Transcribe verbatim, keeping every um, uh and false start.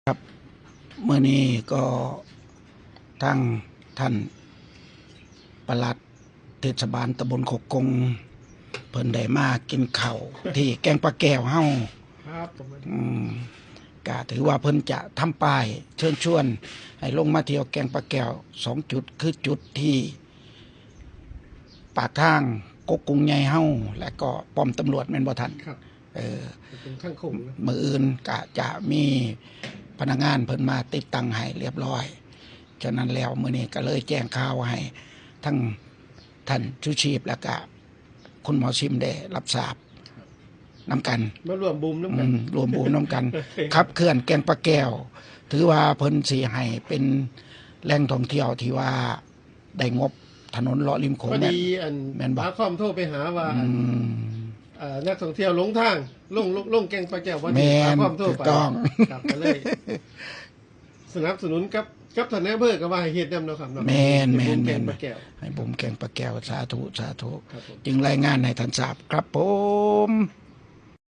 ครับ มื้อนี้ก็ทางท่านปลัดเทศบาลตำบลโคกกง เพิ่นได้มากินข้าวที่แก่งปลาแก้วเฮา ครับผม อืม ก็ถือว่าเพิ่นจะทำป้ายเชิญชวนให้ลงมาเที่ยวแก่งปลาแก้วสองจุด คือจุดที่ปากทางกกกงใหญ่เฮา และก็ป้อมตำรวจแม่นบ่ท่าน ครับ เออ เป็นข้างโขงนะ มื้ออื่นก็จะมีพนักงานเพิ่นมาติดตั้งให้เรียบร้อย ฉะนั้นแล้วมื้อนี้ก็เลยแจ้งข่าวให้ทั้งท่านชูชีพ และก็คุณหมอชิมได้รับทราบนำกัน มาร่วมบูมน้ำ อื กัน ม ร่วมบูมนำกัน ขับเคลื่อนแก่งปลาแก้ว ถือว่าเพิ่นสิให้เป็นแหล่งท่องเที่ยวที่ว่าได้งบถนนเลาะริมโขง พอ แม่น ดีอัน แม่นบ่ ปาคอมโทรไปหาว่า อืม เอ่อนักท่องเที่ยวหลงทางลงลงลงแก่งปลาแก้วพอ แม่ ดี น ปาคอมโทร ถูก ไป ต้อง ครับก็เลยสนับสนุนกับกับท่านนายอำเภอก็ว่าให้เฮ็ดนำเนาะครับเนาะ แม่น ให้บูม แม่น แก่ง แม่น ปลาแก้ว ให้บูมแก่งปลาแก้ว สาธุ สาธุ ครับผม จึงรายงานให้ท่านทราบครับผม